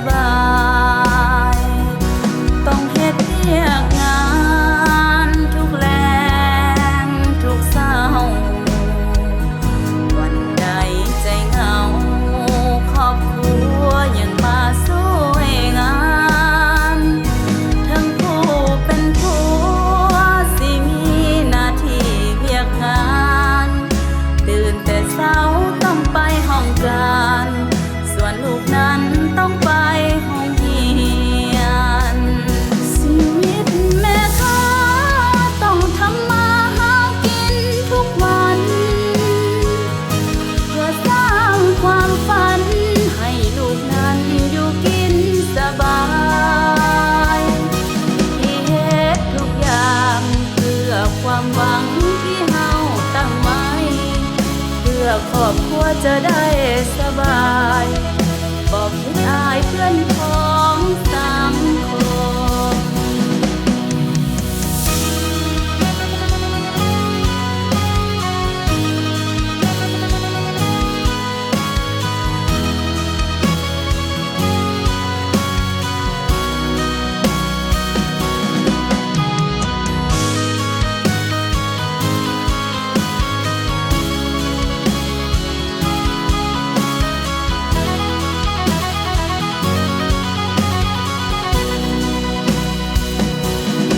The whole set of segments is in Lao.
ບາຍ ຕ້ອງເຮັດວຽກງານທຸກແລງທຸກເຊົ້າ ວັນໃດໃຈເຫງົາ ຄອບຄົວຍັງມາຊ່ວຍງານ ເຖິງຜູ້ເປັນຜົວຊິມີໜ້າທີ່ວຽກງານ ຕື່ນແຕ່ເຊົ້າຕ້ອງໄປຫ້ອງການ ສ່ວນລູກນັ້ນຕ້ອງໄປໂຮງຮຽນ. ຊີວິດແມ່ຄ້າຕ້ອງທຳມາຫາກິນທຸກວັນ ເພື່ອສ້າງຄວາມຝັນໃຫ້ລູກນັ້ນຢູ່ກິນສະບາຍ ທີ່ເຮັດທຸກຢ່າງເພື່ອຄວາມຫວັງທີ່ເຮົາຕັ້ງໄວ້ ເພື່ອຄອບຄົວຈະໄດ້ສະບາຍ ບໍ່ຄິດອາຍເພື່ອນພ້ອງສັງຄົມ.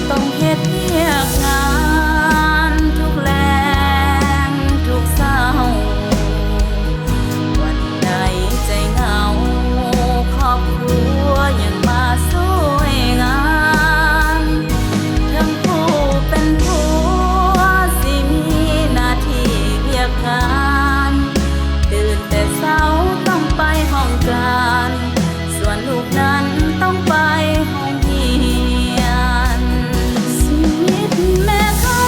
ຕ້ອງເຮັດວຽກງານທຸກແລງທຸກເຊົ້າ ວັນໃດໃຈເຫງົາ ຄອບຄົວຍັງມາຊ່ວຍງານ ເຖິງຜູ້ເປັນຜົວຊິມີໜ້າທີ່ວຽກງານ ຕື່ນແຕ່ເຊົ້າຕ້ອງໄປຫ້ອງການ ສ່ວນລູກນັ້ນຕ້ອງໄປໂຮງຮຽນ. ຊີວິດແມ່ຄ້າ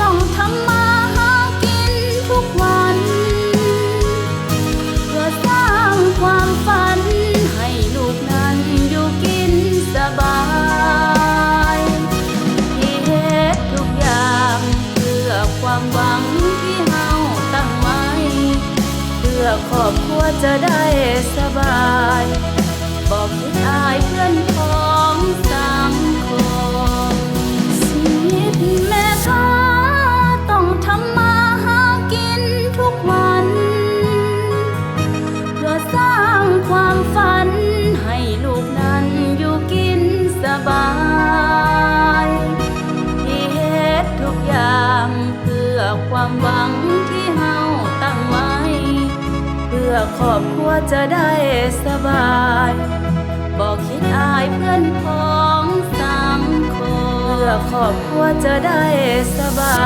ຕ້ອງທຳມາຫາກິນທຸກວັນ ເພື່ອສ້າງຄວາມຝັນໃຫ້ລູກນັ້ນຢູ່ກິນສະບາຍ ທີ່ເຮັດທຸກຢ່າງເພື່ອຄວາມຫວັງທີ່ເຮົາຕັ້ງໄວ້ ເພື່ອຄອບຄົວຈະໄດ້ສະບາຍ ບໍ່ຄິດອາຍເພື່ອນພ້ອງສັງຄົມ. ຊີວິດແມ່ຄ້າຕ້ອງທຳມາຫາກິນທຸກວັນ ເພື່ອສ້າງຄວາມຝັນໃຫ້ລູກນັ້ນຢູ່ກິນສະບາຍ ທີ່ເຮັດທຸກຢ່າງເພື່ອຄວາມຫວັງທີ່ເຮົາຕັ້ງໄວ້ ເພື່ອຄອບຄົວຈະໄດ້ສະບາຍ ບໍ່ຄິດອາຍເພື່ອນພ້ອງສັງຄົມ ເພື່ອຄອບຄົວຈະໄດ້ສະບາ